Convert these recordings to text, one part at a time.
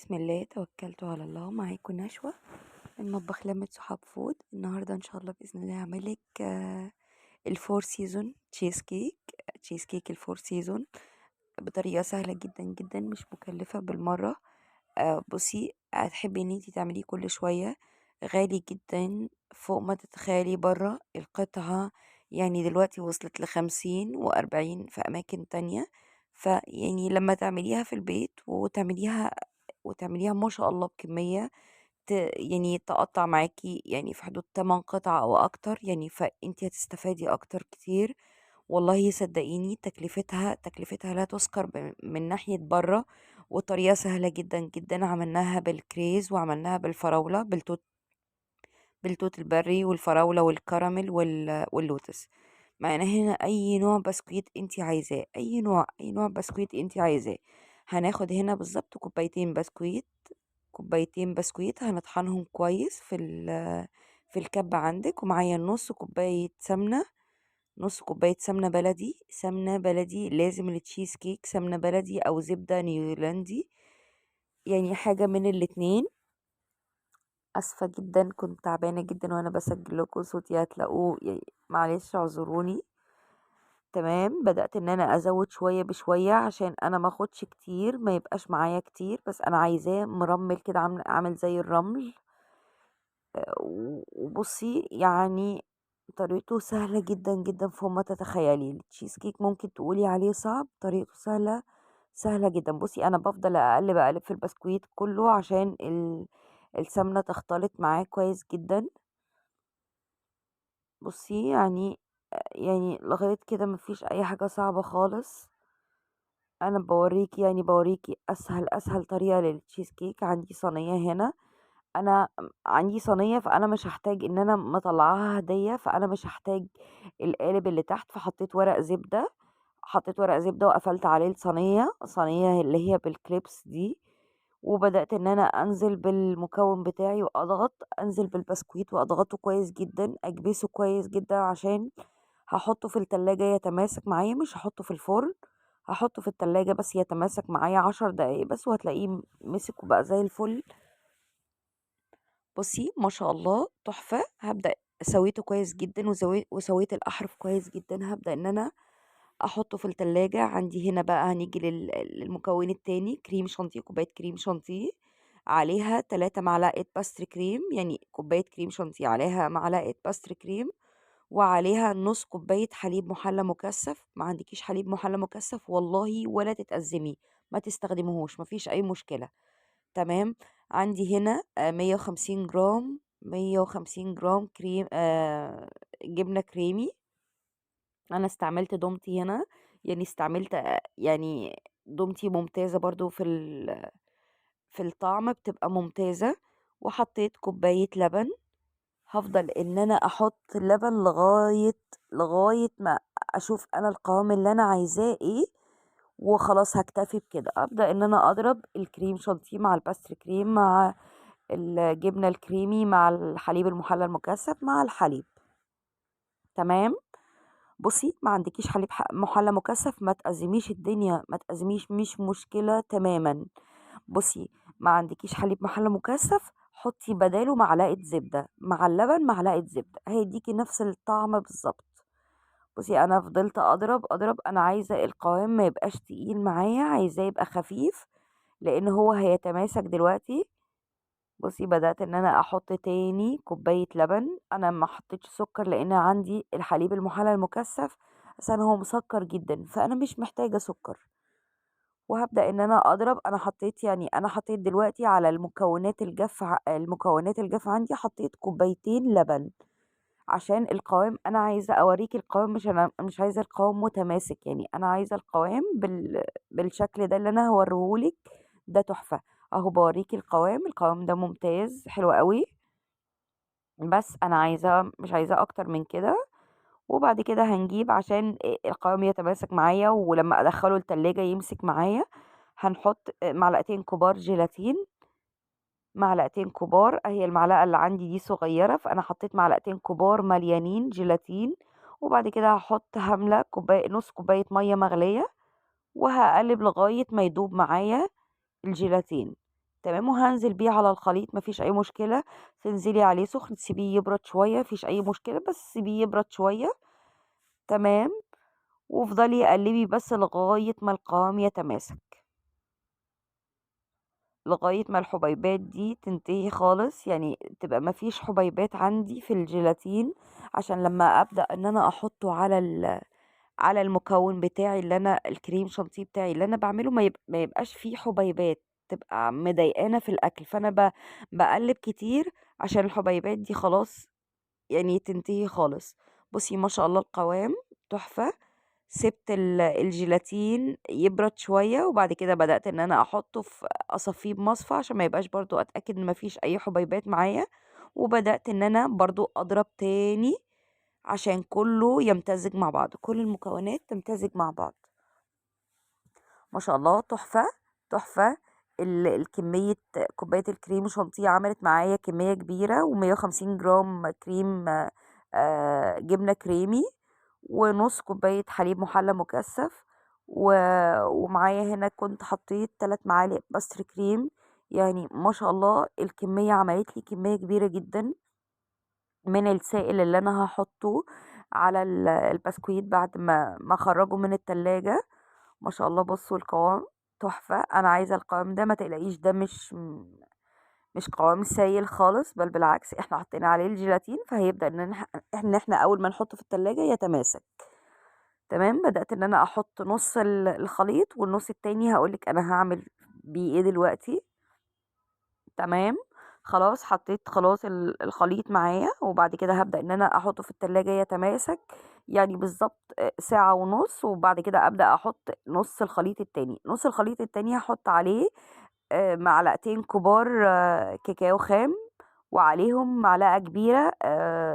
بسم الله، توكلت على الله. معاكم نشوى من مطبخ لمة صحاب فود. النهارده ان شاء الله باذن الله هعملك ال four season cheesecake، cheesecake ال four season بطريقة سهلة جدا جدا، مش مكلفة بالمرة. بصي، هتحبي ان انتي تعمليه كل شويه، غالي جدا فوق ما تتخيلي. بره القطعة يعني دلوقتي وصلت ل50 و40 في اماكن تانية. فيعني لما تعمليها في البيت وتعمليها ما شاء الله بكمية يعني تقطع معاكي يعني في حدود 8 قطع او اكتر، يعني فانتي هتستفادي اكتر كتير. والله صدقيني تكلفتها لا تذكر من ناحية بره. وطريقة سهلة جدا جدا، عملناها بالكريز وعملناها بالفراولة، بالتوت البري والفراولة والكراميل واللوتس. معانا هنا اي نوع بسكويت انتي عايزاه، اي نوع بسكويت انتي عايزاه. هناخد هنا بالظبط كوبايتين بسكويت، كوبايتين بسكويت هنطحنهم كويس في الكبة عندك. ومعايا نص كوباية سمنة، نص كوباية سمنة بلدي، سمنة بلدي لازم التشيز كيك سمنة بلدي او زبدة نيوزيلندي، يعني حاجة من الاتنين. اسفة جدا، كنت تعبانة جدا وانا بسجل لكم صوتي هتلاقوه يعني معلش اعذروني. تمام، بدأت ان انا ازود شوية بشوية عشان انا ما اخدش كتير، ما يبقاش معايا كتير، بس انا عايزاه مرمل كده، عامل زي الرمل. وبصي يعني طريقته سهلة جدا جدا فوق ما تتخيلي. التشيز كيك ممكن تقولي عليه صعب، طريقته سهلة سهلة جدا. بصي انا بفضل اقلب في البسكويت كله عشان السمنة تختلط معاه كويس جدا. بصي يعني لغاية كده مفيش اي حاجة صعبة خالص. انا بوريكي اسهل طريقة للتشيز كيك. عندي صينية هنا، انا عندي صينية فانا مش هحتاج ان انا مطلعاها هدية، فانا مش هحتاج القالب اللي تحت، فحطيت ورق زبدة، حطيت ورق زبدة وقفلت عليه الصينية، صينية اللي هي بالكليبس دي. وبدأت ان انا انزل بالمكون بتاعي واضغط، انزل بالبسكويت واضغطه كويس جدا، اكبسه كويس جدا عشان هحطه في التلاجة يتماسك معايا، مش هحطه في الفرن، هحطه في التلاجة بس يتماسك معايا 10 دقايق بس، وهتلاقيه مسك وبقى زي الفل. بصي ما شاء الله تحفة. هبدأ سويته كويس جدا وسويت الأحرف كويس جدا. هبدأ ان انا احطه في التلاجة. عندي هنا بقى هنيجي للمكون التاني، كريم شانتيه، كوباية كريم شانتيه عليها 3 معلقة pastry cream، يعني كوباية كريم شانتيه عليها معلقة pastry cream، وعليها نص كوباية حليب محلى مكثف. ما عندكيش حليب محلى مكثف والله ولا تتأزمي، ما تستخدموهوش، مفيش أي مشكلة. تمام. عندي هنا 150 جرام، 150 جرام كريم، جبنة كريمي. أنا استعملت دومتي هنا، يعني استعملت يعني دومتي ممتازة برضو في الطعم، بتبقى ممتازة. وحطيت كوباية لبن. هفضل ان انا احط لبن لغاية ما اشوف انا القوام اللي انا عايزاه ايه، وخلاص هكتفي بكده. ابدأ ان انا اضرب الكريم شانتيه مع ال pastry cream مع الجبنة الكريمي مع الحليب المحلى المكثف مع الحليب. تمام. بصي ما عندكيش حليب محلى مكثف ما تأزميش الدنيا، ما تأزميش، مش مشكلة تماما. بصي ما عندكيش حليب محلى مكثف، حطي بداله معلقة زبدة مع اللبن، معلقة زبدة هيديكي نفس الطعم بالظبط. بصي انا فضلت اضرب، انا عايزة القوام ما يبقاش تقيل معايا، عايزاه يبقى خفيف لان هو هيتماسك دلوقتي. بصي بدأت ان انا احط تاني كوباية لبن. انا ما حطيتش سكر لان عندي الحليب المحلى المكثف عشان هو مسكر جدا، فانا مش محتاجة سكر. وهبدأ ان انا اضرب. انا حطيت يعني انا حطيت دلوقتي على المكونات الجاف، المكونات الجاف عندي حطيت كوبايتين لبن عشان القوام. انا عايزة اوريكي القوام، مش انا مش عايزة القوام متماسك، يعني انا عايزة القوام بالشكل ده اللي انا هوريهولك ده تحفة. اهو بوريكي القوام، القوام ده ممتاز حلو قوي، بس انا مش عايزة اكتر من كده. وبعد كده هنجيب عشان القوام يتماسك معايا ولما ادخله التلاجة يمسك معايا، هنحط معلقتين كبار جيلاتين، معلقتين كبار. اهي المعلقة اللي عندي دي صغيرة، فانا حطيت معلقتين كبار مليانين جيلاتين. وبعد كده هحط هملة كوباية، نص كوباية مية مغلية، وهقلب لغاية ما يدوب معايا الجيلاتين. تمام، وهنزل بيه على الخليط، مفيش اي مشكلة. تنزلي عليه سخن، تسيبيه يبرد شوية، مفيش اي مشكلة، بس سيبيه يبرد شوية. تمام، وافضلي قلبي بس لغاية ما القوام يتماسك، لغاية ما الحبيبات دي تنتهي خالص، يعني تبقى مفيش حبيبات عندي في الجيلاتين، عشان لما ابدأ ان انا احطه على المكون بتاعي اللي انا الكريم شانتيه بتاعي اللي انا بعمله ما يبقاش فيه حبيبات تبقى مضايقانا في الاكل. فانا بقلب كتير عشان الحبيبات دي خلاص يعني تنتهي خالص. بصي ما شاء الله القوام تحفة. سبت الجيلاتين يبرد شوية، وبعد كده بدأت ان انا احطه في اصفيه بمصفى عشان ما يبقاش برضو، اتأكد ان ما فيش اي حبيبات معايا. وبدأت ان انا برضو اضرب تاني عشان كله يمتزج مع بعض، كل المكونات تمتزج مع بعض. ما شاء الله تحفة تحفة. الكمية كوباية الكريم شانتيه عملت معايا كمية كبيرة، ومية وخمسين جرام كريم، جبنة كريمي، ونص كوباية حليب محلى مكثف، ومعايا هنا كنت حطيت 3 معالق باستر كريم. يعني ما شاء الله الكمية عملت لي كمية كبيرة جدا من السائل اللي انا هحطه على البسكويت بعد ما اخرجه من التلاجة. ما شاء الله بصوا القوام تحفة. انا عايزة القوام ده، ما تقلقيش ده مش قوام سايل خالص، بل بالعكس احنا حطينا عليه الجيلاتين، فهيبدأ ان احنا اول ما نحطه في التلاجة يتماسك. تمام، بدأت ان انا احط نص الخليط، والنص التاني هقولك انا هعمل بيه ايه دلوقتي. تمام، خلاص حطيت خلاص الخليط معايا، وبعد كده هبدأ ان انا احطه في التلاجة يتماسك يعني بالظبط ساعة ونص، وبعد كده ابدأ احط نص الخليط التاني. نص الخليط التاني هحط عليه معلقتين كبار كاكاو خام، وعليهم معلقة كبيرة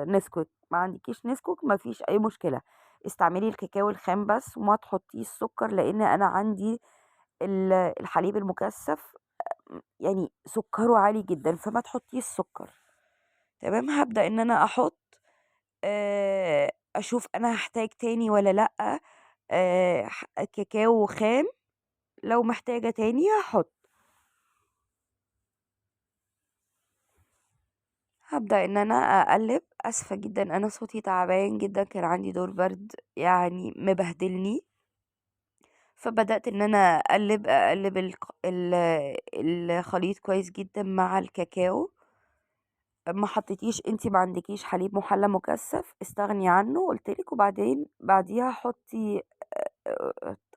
نسكويك. ما عندكيش نسكويك ما فيش اي مشكلة، استعملي الكاكاو الخام بس وما تحطيش سكر، لان انا عندي الحليب المكثف يعني سكره عالي جدا، فما تحطيش سكر. تمام، هبدأ ان انا احط، اشوف انا هحتاج تاني ولا لا، كاكاو خام، لو محتاجة تاني هحط. هبدأ ان انا اقلب. اسفة جدا انا صوتي تعبان جدا، كان عندي دور برد يعني مبهدلني، فبدأت ان انا اقلب الخليط كويس جدا مع الكاكاو. ما حطيتيش انتي، ما عندكيش حليب محلى مكثف استغني عنه قلتلك. وبعدين بعديها حطي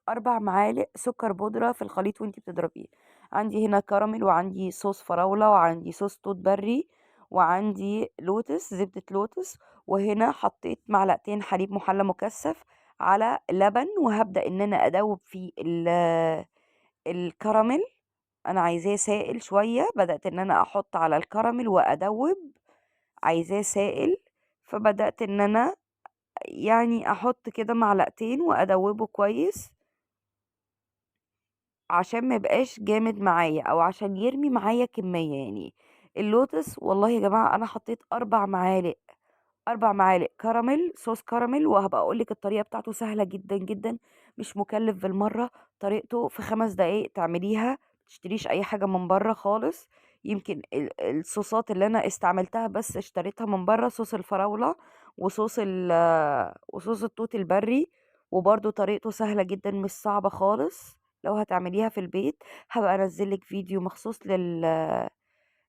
4 معالق سكر بودرة في الخليط وانتي بتضربيه. عندي هنا كراميل، وعندي صوص فراولة، وعندي صوص توت بري، وعندي لوتس، زبدة لوتس، وهنا حطيت معلقتين حليب محلى مكثف على لبن، وهبدأ ان انا ادوب فيه الكراميل. انا عايزاه سائل شوية، بدأت ان انا احط على الكراميل وادوب، عايزاه سائل، فبدأت ان انا احط كده معلقتين وادوبه كويس عشان ما يبقاش جامد معايا، او عشان يرمي معايا كمية. اللوتس والله يا جماعة انا حطيت 4 معالق كراميل، صوص كراميل، وهبقى اقول لك الطريقة بتاعته سهلة جدا جدا، مش مكلف بالمرة، طريقته في 5 دقايق تعمليها، ما تشتريش اي حاجة من بره خالص. يمكن الصوصات اللي انا استعملتها بس اشتريتها من بره، صوص الفراولة وصوص التوت البري، وبرده طريقته سهلة جدا مش صعبة خالص. لو هتعمليها في البيت هبقى انزل لك فيديو مخصوص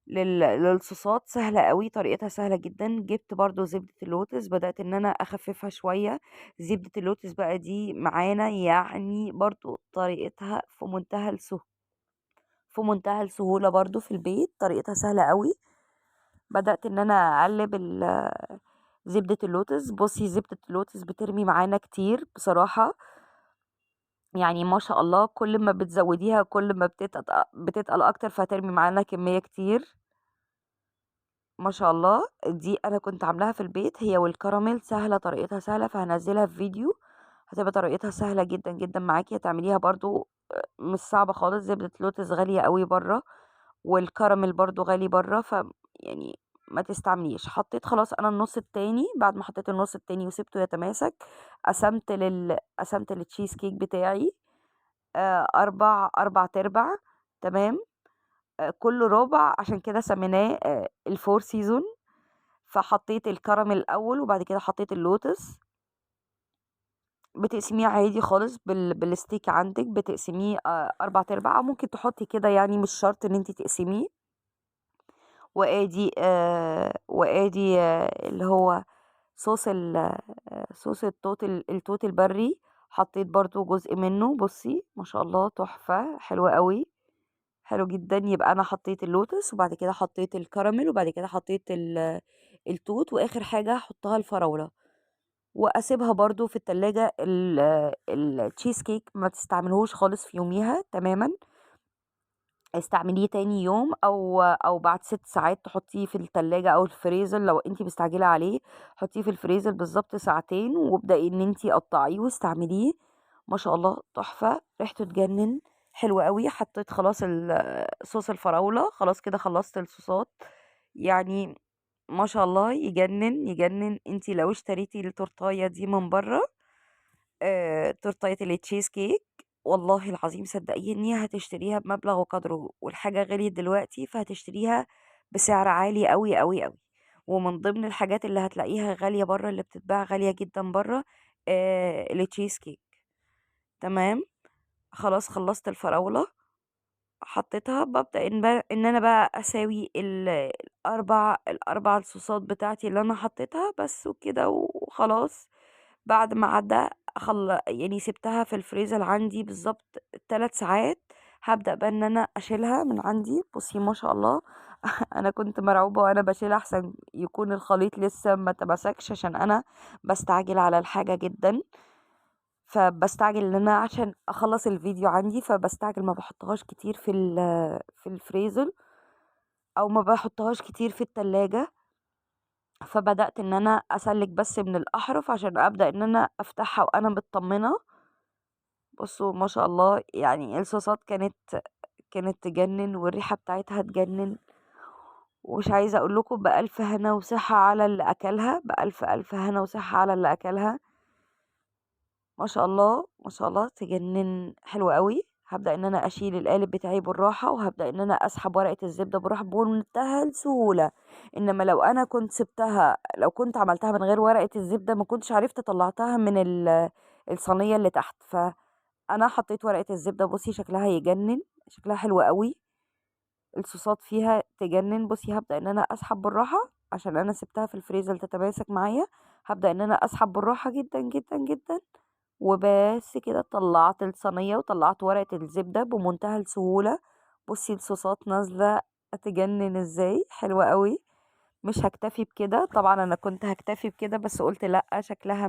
للصوصات، سهلة قوي، طريقتها سهلة جدا. جبت برضو زبدة اللوتس، بدأت ان انا اخففها شوية. زبدة اللوتس بقى دي معانا برضو طريقتها في منتهى السهولة برضو في البيت، طريقتها سهلة قوي. بدأت ان انا اقلب زبدة اللوتس. بصي زبدة اللوتس بترمي معانا كتير بصراحة، ما شاء الله كل ما بتزوديها كل ما بتتقل اكتر، فهترمي معانا كمية كتير ما شاء الله. دي انا كنت عاملاها في البيت هي والكراميل، سهلة، طريقتها سهلة، فهنزلها في فيديو، هتبقى طريقتها سهلة جدا جدا معاكي، هتعمليها برضو مش صعبة خالص. زبدة اللوتس غالية قوي بره، والكراميل برضو غالي بره، ف ما تستعمليش. حطيت خلاص انا النص التاني، بعد ما حطيت النص التاني وسبته يتماسك، قسمت للتشيز كيك بتاعي، 4 تربع. تمام، كل ربع، عشان كده سميناه ال four season. فحطيت الكراميل الأول وبعد كده حطيت اللوتس. بتقسميه عادي خالص بال stick عندك، بتقسميه 4 أرباع، أو ممكن تحطي كده، يعني مش شرط ان انتي تقسميه. وادي اللي هو صوص صوص التوت، التوت البري، حطيت برضو جزء منه. بصي ما شاء الله تحفة، حلوة قوي، حلو جدا. يبقى انا حطيت اللوتس وبعد كده حطيت الكراميل وبعد كده حطيت التوت، واخر حاجة هحطها الفراولة، واسيبها برضو في التلاجة. التشيز كيك ما تستعملهوش خالص في يوميها تماما، استعمليه تاني يوم او بعد 6 ساعات تحطيه في التلاجة او الفريزر. لو انتي مستعجلة عليه حطيه في الفريزر بالظبط ساعتين، وابدأي ان انتي قطعيه واستعمليه. ما شاء الله تحفة، ريحته تجنن، حلو قوي. حطيت خلاص صوص الفراولة، خلاص كده خلصت الصوصات. ما شاء الله يجنن يجنن. انتي لو اشتريتي التورتايه دي من بره، تورتايه التشيز كيك، والله العظيم صدقيني هتشتريها بمبلغ وقدره، والحاجة غليت دلوقتي فهتشتريها بسعر عالي قوي قوي قوي. ومن ضمن الحاجات اللي هتلاقيها غالية بره، اللي بتتباع غالية جدا بره، التشيز كيك. تمام، خلاص خلصت الفراولة حطيتها. ببدأ إن أنا بقى أساوي الأربع الصوصات بتاعتي اللي أنا حطيتها بس وكده وخلاص. بعد ما عدى سبتها في الفريزر عندي بالظبط 3 ساعات. هبدأ بقى إن أنا أشيلها من عندي. بصي ما شاء الله أنا كنت مرعوبة وأنا بشيلها أحسن يكون الخليط لسه ما تمسكش، عشان أنا بستعجل على الحاجة جدا، فبستعجل ان انا عشان اخلص الفيديو عندي، فبستعجل ما بحطهاش كتير في الفريزر او ما بحطهاش كتير في التلاجة. فبدأت ان انا اسلك بس من الاحرف عشان ابدأ ان انا افتحها وانا مطمنة. بصوا ما شاء الله، الصوصات كانت تجنن والريحة بتاعتها تجنن، ومش عايزة اقول لكم بألف هنا وصحة على اللي اكلها، بألف ألف هنا وصحة على اللي اكلها. ما شاء الله ما شاء الله تجنن، حلوة قوي. هبدأ ان انا اشيل القالب بتاعي بالراحة، وهبدأ ان انا اسحب ورقة الزبدة بالراحة بمنتهى السهولة. انما لو انا كنت سبتها، لو كنت عملتها من غير ورقة الزبدة ما كنتش عرفت طلعتها من الصينية اللي تحت. فانا حطيت ورقة الزبدة، بصي شكلها يجنن، شكلها حلو قوي، الصوصات فيها تجنن. بصي هبدأ ان انا اسحب بالراحة عشان انا سبتها في الفريزر تتماسك معايا. هبدأ ان انا اسحب بالراحة جدا جدا جدا، وبس كده طلعت الصينية وطلعت ورقة الزبدة بمنتهى السهولة. بصي الصوصات نازلة تجنن ازاي، حلوة قوي. مش هكتفي بكده طبعا، انا كنت هكتفي بكده بس قلت لا شكلها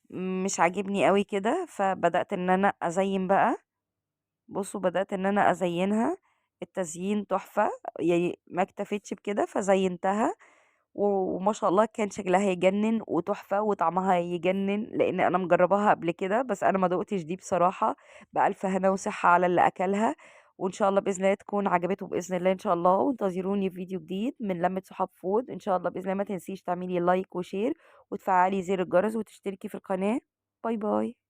مش عاجبني قوي كده، فبدأت ان انا ازين بقى. بصوا بدأت ان انا ازينها، التزيين تحفة، ما اكتفيتش بكده فزينتها، وما شاء الله كان شكلها يجنن وتحفة وطعمها يجنن، لان انا مجرباها قبل كده بس انا ما دقتش دي بصراحة. بألف هنا وصحة على اللي اكلها، وان شاء الله باذن الله تكون عجبته باذن الله ان شاء الله. وانتظروني في فيديو جديد من لمة صحاب فود ان شاء الله باذن الله. ما تنسيش تعملي like و share وتفعلي زر الجرس وتشتركي في القناة. bye bye.